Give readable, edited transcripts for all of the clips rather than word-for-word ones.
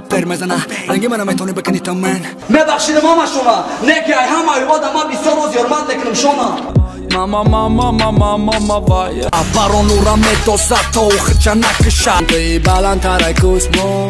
Пер мезана ранги мана метони бикунӣ ту ман. Мебахшидам ҳама шума, не ки ай ҳамаи одама бисёр рӯз ҳурмат мекунам шума. Мама, мама, мама, мама, вая. Барон ура медозад то хича накиша. Ты баландтарай космо.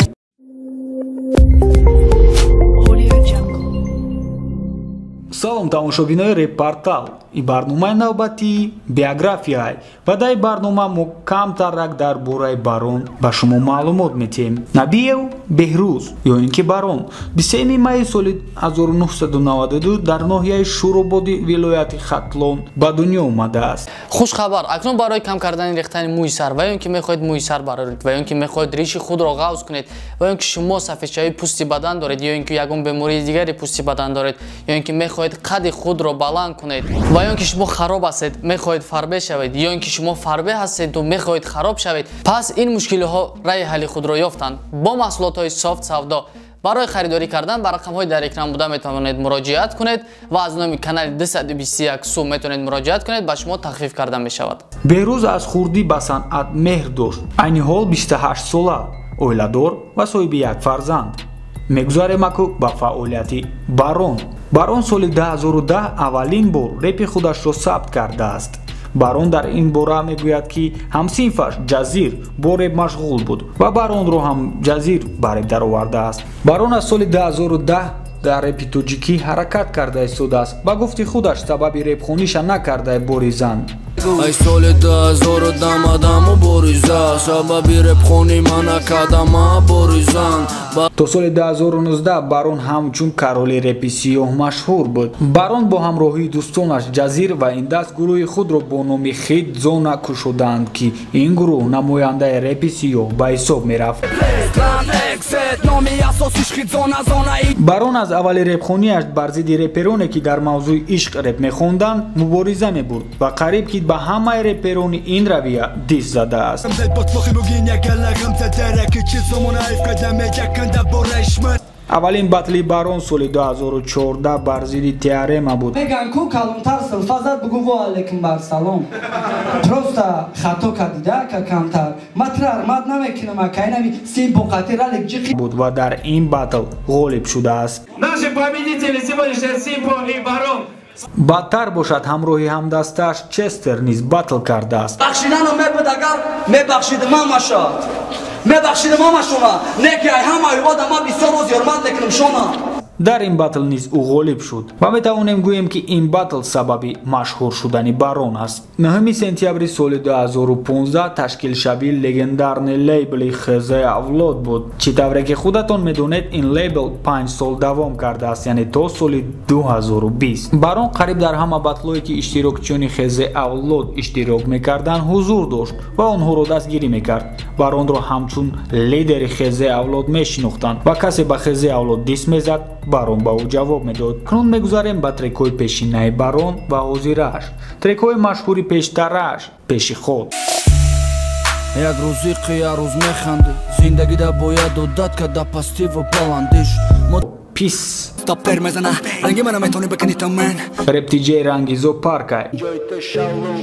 Салом тамошобинои Репортал. Ин барномаи навбатии биографияй ва дар ин барнома мо камтарак дар бораи Барон ба шумо маълумот метиҳем. Набиев Беҳрӯз ё ин ки Барон 23 майи соли 1992 дар ноҳияи Шӯрободи вилояти Хатлон ба дунё омадааст. Хушхабар, акнун барои кам кардани рехтани мӯи сар ва ё ин ки мехоҳед мӯи сар бароред ва ё ин ки мехоҳед риши худро ғавз кунед ва ё ин ки шумо сафедшавии пӯсти бадан доред ё ин ки ягон бемории дигари пӯсти бадан доред ё ин ки мехоҳед қади худро баланд кунед ва ё ин ки шумо хароб ҳастед, мехоҳед фарбе шавед ё ин ки шумо фарбе ҳастед ва мехоҳед хароб шавед, пас ин мушкилиҳо раҳи ҳалли худро ёфтанд. Бо маҳсулотҳои Софт Савдо барои харидорӣ кардан ба рақамҳои дар экран буда метавонед муроҷиат кунед ва аз номи канали 221 сум метавонед муроҷиат кунед, ба шумо тахфиф карда мешавад. Беҳрӯз аз хурдӣ ба санъат меҳр дошт. Айни ҳол 28 сола, оиладор ва соҳиби як фарзанд. Мегузарем аку ба фаъолияти Барон. Барон соли 2010 аввалин бор репи худашро сабт кардааст. Барон дар ин бора мегӯяд, ки ҳамсинфаш Ҷазир бо реп машғул буд ва Баронро ҳам Ҷазир ба реп даровардааст. Барон аз соли 2010 дар репи тоҷикӣ ҳаракат карда истодааст. Ба гуфти худаш сабаби репхониша накардаи бори зан. Ай соли 2010 адаму бориза, сабаби репхони мана кадама боризан. То соли 2019 Барон ҳамчун короли репи сиёҳ машҳур буд. Барон бо ҳамроҳии дӯстонаш Ҷазир ва ин даст гурӯҳи худро бо номи Хит Зона кушоданд, ки ин гурӯҳ намояндаи репи сиёҳ ба ҳисоб мерафт. Барон аз аввали репхонияш бар зидди репероне, ки дар мавзӯи ишқ реп мехонданд, мубориза мебурд ва қариб ки ба ҳамаи реперони ин равия дис задааст. Аввалин батли Барон соли 2014 бар зидди Теорема буд. Меган ку калонтар силфа зад, бугу во алейкум бар салом. Просто хато кардида ка камтар. Ма тра армат намекунам, ака инами син боқати ралик ҷиқи буд ва дар ин батл ғолиб шудааст. Наши победители сегодняшнего Симпо и Барон. Бадтар бошад, ҳамроҳи ҳамдастааш Честер низ батл кардааст. Бахшидану мебуд агар мебахшидам ҳамаша. Мебахшидам ҳама шума, не ки ай ҳамаи одама бисёр рӯз ҳурмат мекунам шума. Дар ин батл низ ӯ ғолиб шуд ва метавонем гӯем, ки ин батл сабаби машҳур шудани Барон аст. 9 сентябри соли 2015 ташкилшавии легендарный лейбли ХЗ Авлод буд. Чӣ тавре ки худатон медонед, ин лейбл 5 сол давом кардааст, яъне то соли 2020. Барон қариб дар ҳама батлое, ки иштирокчиёни ХЗ Авлод иштирок мекарданд, ҳузур дошт ва онҳоро дастгирӣ мекард. Баронро ҳамчун лидери ХЗ Авлод мешинохтанд ва касе ба ХЗ Авлод дис мезад, Барон ба ӯ ҷавоб медод. Акнун мегузарем ба трекҳои пешинаи Барон ва ҳозирааш. Трекҳои машҳури пештарааш пеши худ. Як рӯзи қия рӯз механдӣ, зиндагида бояд одат кард пастӣ ва баландиш. Пис. Пер мезана ранги мана метони бикунӣ ту ман. Реп тиҷей ранги зоопаркай.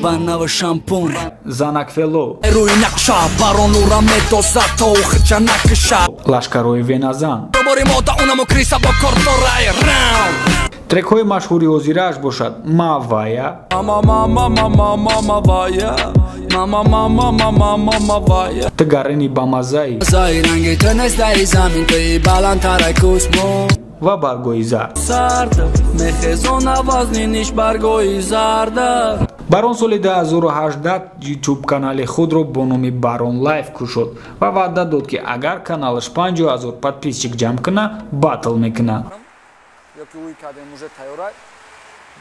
Ванна ва шампун. Занакфело. Рӯи нақша Барон ура медозад то хича накиша. Лашкарои Веназан. Бори мода унаму криса бо кордорай раунд. Трекҳои машҳури ҳозирааш бошад Мавая, Мама, мама, мама, мама, вая. Мама, мама, мама, мама, вая. Тигарини бамазаи Зай ранги ту нест дар замин, туи баландтарай космо. ва баргои зард. Сард мехезон аваз ниш баргои зарда. Барон соли 2018 YouTube канали худро бо номи Барон Лайф кушод ва ваъда дод, ки агар каналаш 50 000 подписчик ҷамъ куна, батл мекунад. Ёки уй кардем уже тайёрай.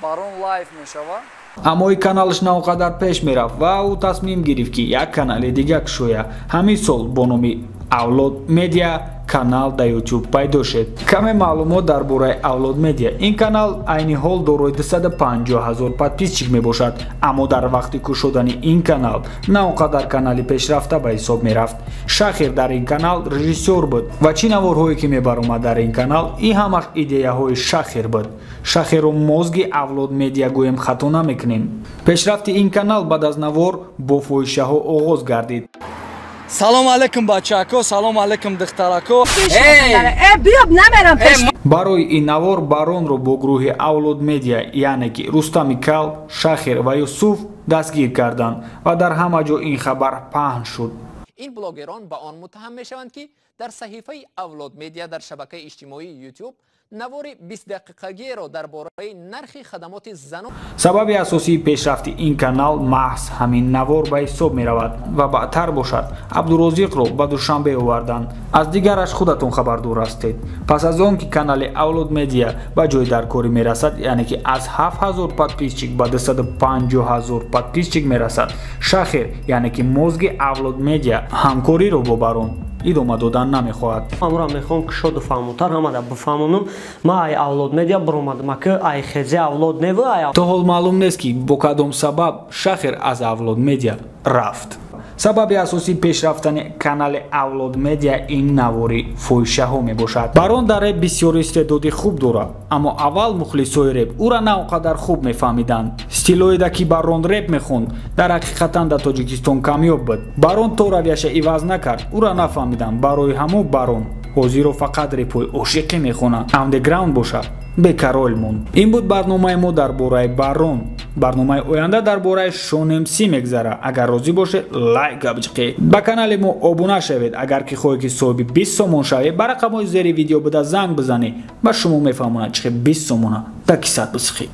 Барон Лайф мешава. Аммо ин каналаш на он қадар пеш мерафт ва ӯ тасмим гирифт, ки як канали дига кушоя. Ҳамин сол бо номи Авлод Медиа канал дар YouTube пайдо шуд. Каме маълумот дар бораи Авлод Медиа. Ин канал айни ҳол дорои 250 000 подписчик мебошад, аммо дар вақти кушодани ин канал на он қадар канали пешрафта ба ҳисоб мерафт. Шахир дар ин канал режиссёр буд ва чӣ наворҳое ки мебаромад дар ин канал, ин ҳамаш идеяҳои Шахир буд. Шахирро мозги Авлод Медиа гӯем хато намекунем. Пешрафти ин канал баъд аз навор бо фоҳишаҳо оғоз гардид. Салом алейкум бачако, салом алейкум духтарако. Биёб намерам пеш. Барои ин навор Баронро бо гурӯҳи Авлод Медиа, яъне ки Рустами Кал, Шахир ва Юсуф дастгир карданд ва дар ҳама ҷо ин хабар паҳн шуд. Ин блогерон ба он муттаҳам мешаванд, ки дар саҳифаи Авлод Медиа дар шабакаи иҷтимоии Ютуб навори 20-дақиқагиеро дар бораи нархи хадамоти занон. Сабаби асосии пешрафти ин канал маҳз ҳамин навор ба ҳисоб меравад ва баъдтар бошад Абдурозиқро ба Душанбе оварданд. Аз дигараш худатон хабардор ҳастед. Пас аз он ки канали Авлод Медиа ба ҷои даркорӣ мерасад, яъне ки аз 7000 подписчик ба 250 000 подписчик мерасад, Шахир, яъне ки мозги Авлод Медиа, ҳамкориро бо Барон идома додан намехоҳад. Амра мехоҳам кушоду фаҳмутар ҳамада бифаҳмонам. Ма ай Авлод Медиа биромадам, аки ай хезе Авлод неву ай. То ҳол маълум нест, ки бо кадом сабаб Шахир аз Авлод Медиа рафт. Сабаби асосии пешрафтани канали Авлод Медиа ин навори фоҳишаҳо мебошад. Барон дар реп бисёр истеъдоди хуб дорад, аммо аввал мухлисои реп ӯра на он қадар хуб мефаҳмиданд. Стилоида ки Барон реп мехонд, дар ҳақиқатан дар Тоҷикистон камёб буд. Барон то равияша иваз накард, ӯра нафаҳмиданд. Барои ҳамо Барон ҳозиро фақат репҳои ошиқӣ мехонад, андеграунд бошад бекарол монд. Ин буд барномаи мо дар бораи Барон. Барномаи оянда дар бораи Шонмс мегзарад. Агар розӣ бошед, лайк габҷиқед, ба канали мо обуна шавед. Агар ки хоҳед, ки соҳиби 20 сомон шавед, ба рақамҳои зери видео буда занг бизанед, ба шумо мефаҳмонад, чӣ хел 20 сомона дар кисат бисихед.